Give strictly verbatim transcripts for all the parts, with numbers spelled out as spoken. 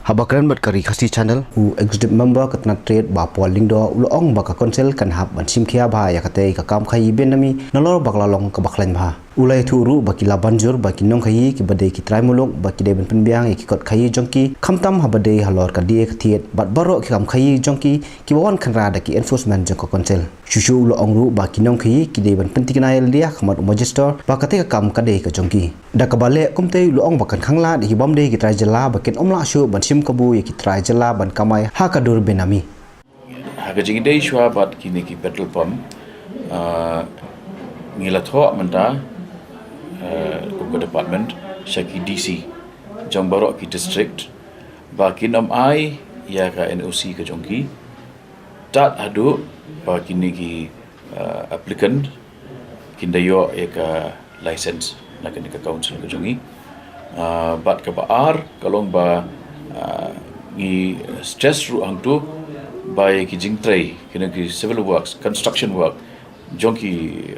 Haba kren bad ka Ri Khasi Channel, u Executive Member ka tnat trade Bah Paul Lyngdoh u la ong ba ka Council kan hap ban shim khia bha ïa katei ka kam khaïi benami nalor ba ka la long kaba khlaiñ bha. U la ïathuh ruh ba ki la ban jur ba ki nongkhaïi kiba dei ki trai muluk ba ki dei ban pynbiang ïa ki kot khaïi jong ki, khamtam haba dei halor ka dieng ka thied bad baroh ki kam khaïi jong ki kiba wan khynra da ki enforcement jong ka Council. Shuh shuh u la ong ruh ba ki nongkhaïi ki dei ban pyntikna ïalade ha khmat u Magistrate ba katei ka kam ka dei ka jong ki. Da kaba leh kumtei u la ong ba kan khanglad ïa ki bym dei ki trai jylla ba kin ym lah shuh ban shim kabu ïa ki trai jylla ban kamai ha ka dur benami. Ha ka jingïadei shuwa bad kine ki petrol pump, ah, ngi la thoh mynta, ah, kum ka department sha ki D C jong baroh ki district ba kin ym ai ïa ka N O C ka jong ki tad haduh ba kine ki, ah, applicant kin da ïoh ïa ka license na kane ka Council ka jong ngi. Ah, bad kaba ar ka long ba, ah, ngi stress ruh hangto ba ïa ki jingtrei, kine ki civil works, construction work jong ki,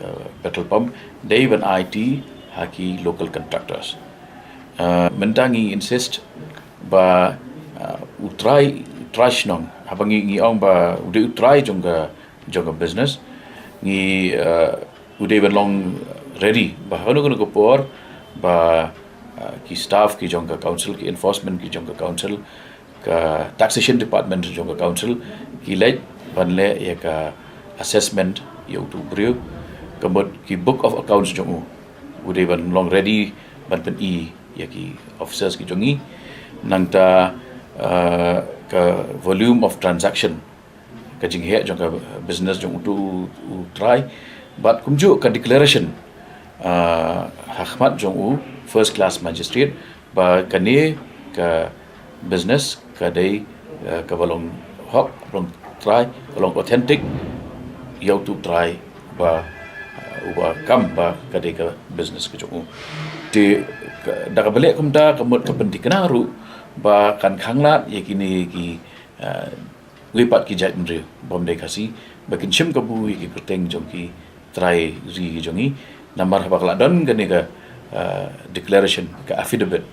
ah, petrol pump dei ban aiti ha ki local contractors. Ah, mynta ngi insist ba, ah, u trai, u trai shnong, haba ngi, ngi ong ba u dei u trai jong ka, jong ka business, ngi, ah, u dei ban long ready ba hano hano ka por ba, ah, ki staff ki jong ka Council, ki enforcement ki jong ka Council, ka taxation department jong ka Council ki leit ban leh ïa ka assessment ïa uto u briew, ka mut ki book of accounts jong u u dei ban long ready ban pyni ïa ki officers ki jong ngi. Nangta, ah, ka volume of transaction, ka jingheh jong ka business jong uto u, u trai, bad kumjuh ka declaration, ah, ha khmat jong u first class magistrate ba kane ka business ka dei, ah, kaba long hok, long trai, ka long authentic ïa uto u trai ba, ah, uba kam ba ka dei ka business ka jong u. Te ka, da kaba leh kumta ka mut ka pyntikna ruh ba kan khanglad ïa kine ki, ah, wei pat ki jaitbynriew bym dei Khasi ba kin shim kabu ïa ki kyrteng jong ki trai ri ki jong ngi. Namar haba ka la don kane ka, ah, declaration, ka affidavit,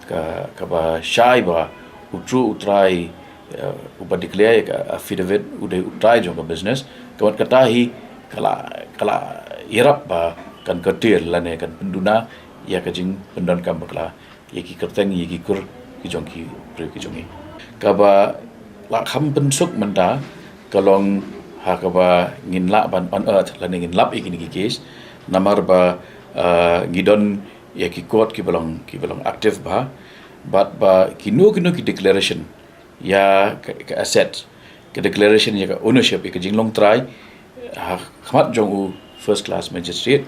ka, kaba shai ba uto u trai, ah, uba declare ïa ka affidavit u dei u trai jong ka business, ka mut kata hi ka la, ka la ïarap ba kan kyrtier lane kan pynduna ïa ka jingpyndonkam bakla ïa ki kyrteng, ïa ki kur ki jong ki briew ki jong ngi. Kaba la kham pynsuk mynta ka long ha kaba ngin lah ban unearth lane ngin lap ïa kine ki case, namar ba, ah, ngi don ïa ki court kiba long, kiba long active bha, bad ba kino kino ki declaration ïa ka, ka asset, ka declaration ïa ka ownership, ïa ka jinglong trai ha khmat jong u first class magistrate,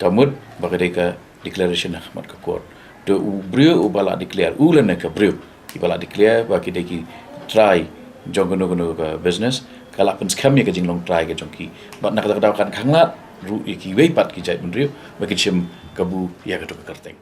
ka mut ba ka dei ka declaration ha khmat ka court. Te u briew uba la declare, u lane ka briew kiba la declare ba ki dei ki trai jong kano kano ka business, ka la pynskhem ïa ka jinglong trai ka jong ki. Bad na kata ka daw kan khanglad ruh ïa kiwei pat ki jaitbynriew ba kin shim kabu ïa kato ka kyrteng.